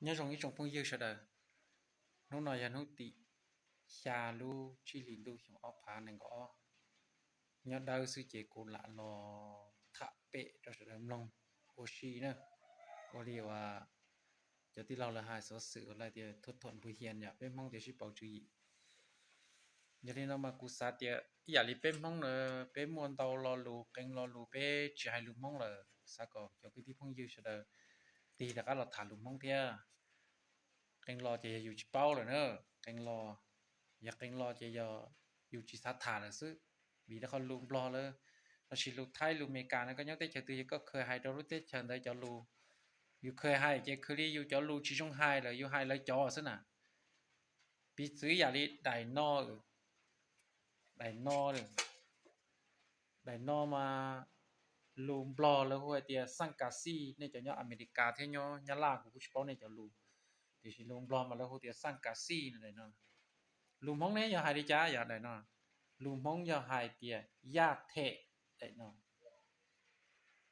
Nyob zoo ib tsoom phooj ywg sawv daws, hnub no yog hnub tim xya lub tsib hlis ntuj xyoo ob phav nees nkaum ob. Nyob dawb xwb ces kuv lam los tham pem rau sawv daws mloog ua si na. Ua li uas cov tij laug lawv hais xov xwm ua li tias thuam thuam npug hias yom, peb Hmoob tias sib pauv tswv yim. Yog li no mas kuv xav tias ib yam li peb Hmoob na, peb muaj ntau lo lus, qee lo lus peb tsis hais lus Hmoob lawm, xav kom cov kwv tij phooj ywg sawv daws tig rov qab los tham lus Hmoob thiab. Qee lo ces yog yus tsis paub lawm na, qee lo, yog qee lo ces yog yus tsis xav tham lawm xwb. Vim rau qhov lus Nplog lawm, los sis lus Thaib lus Amelikas no, koj nyob teb chaws twg yog koj khaws hais rau lub teb chaws ntawd cov lus, yus khaws hais ces khaws li yus cov lus tsis zoo hais lawm, yus hais lawv cov xwb na. Piv txwv yam li daim no, daim no, daim no mas lus Nplog lawv hu hais tias xaj kas xij, nej cov nyob Amelikas thiab nyob Nyab Laj kuv kuj tsis paub nej cov lus, tiam sis lus Nplog mas lawv hu tias xaj kas xij no. Lus Hmoob ne yog hais li cas yog daim no? Lus Hmoob yog hais tias yaj them daim no.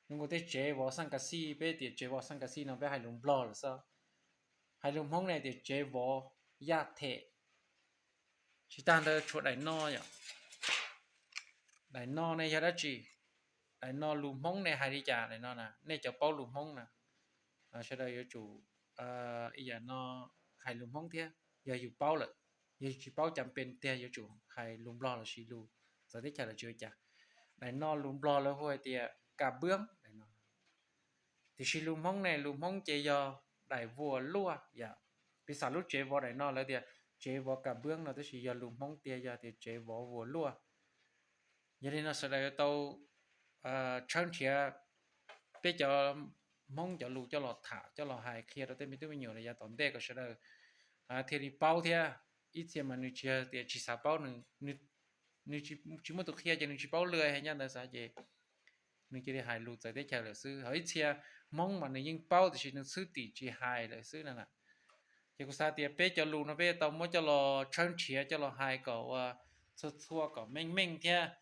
Zoo nkaus tej tsev vov xaj kas xij, peb tias tsev vov xaj kas xij no peb hais lus Nplog lawm xwb. Hais lus Hmoob ne tias tsev vov yaj them. Tsis tag ntawd tshuav daim no yom. Daim no ne yog dab tsi? Daim no lus Hmoob ne hais li cas daim no na? Nej cov paub lus Hmoob na, sawv daws yuav tsum, ib yam no hais lus Hmoob thiab, yog yus paub lawm. Yog yus tsis paub cas pes tiag yuav tsum hais lus Nplog los sis lus txawv teb chaws los tsis ua cas. Daim no lus Nplog lawv hu hais tias kas npwb daim no. Tiam sis lus Hmoob ne, lus Hmoob ces yog daim vuas luaj yom. Piv xam lub tsev vov daim no lawv tias tsev vov kas npwb no, tab sis yog lus Hmoob tiag yog tias tsev vov vuas luaj. Yog li no sawv daws yuav tau tshawb nrhiav peb cov Hmoob cov lus coj los tham coj los hais qhia rau tej me tub me nyuam los yav tom ntej kom sawv daws thiaj li paub thiab. Ib txhia mas nws tsis yog tias tsis xav paub, nws tsis muaj tus qhia ces nws tsis paub lawm, hais ncaj ntawd xav ces nws cia li hais lus txawv teb chaws lawm xwb. Ho ib txhia Hmoob mas nws yeej paub tiam sis nws xwb tim tsis hais lawm xwb na. Ces kuv xav tias peb cov lus no peb tau muab coj los tshawb nrhiav coj los hais kom ua txhua txhua kom meej meej thiab.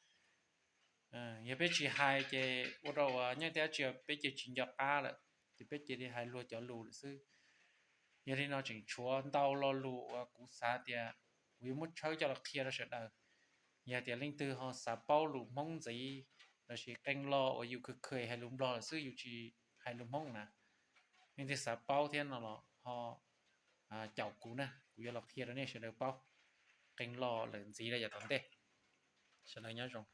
Yog peb tsis hais ces ua rau uas nyob tej dab tsi peb cia tsis nco qab lawm, ces peb cia li hais luag cov lus lawm xwb. Yog li no tseem tshuav ntau lo lus uas kuv xav tias kuv yuav muab tshawb coj los qhia rau sawv daws. Yog tias leej twg ho xav paub lus Hmoob ntxiv, los sis qee lo uas yus khaws khaws hais lus Nplog lawm xwb yus tsis hais lus Hmoob na, leej twg xav paub thiab no los ho caum kuv na, kuv yuav los qhia rau nej sawv daws paub qee lo lawm ntxiv rau yav tom ntej. Sawv daws nyob zoo.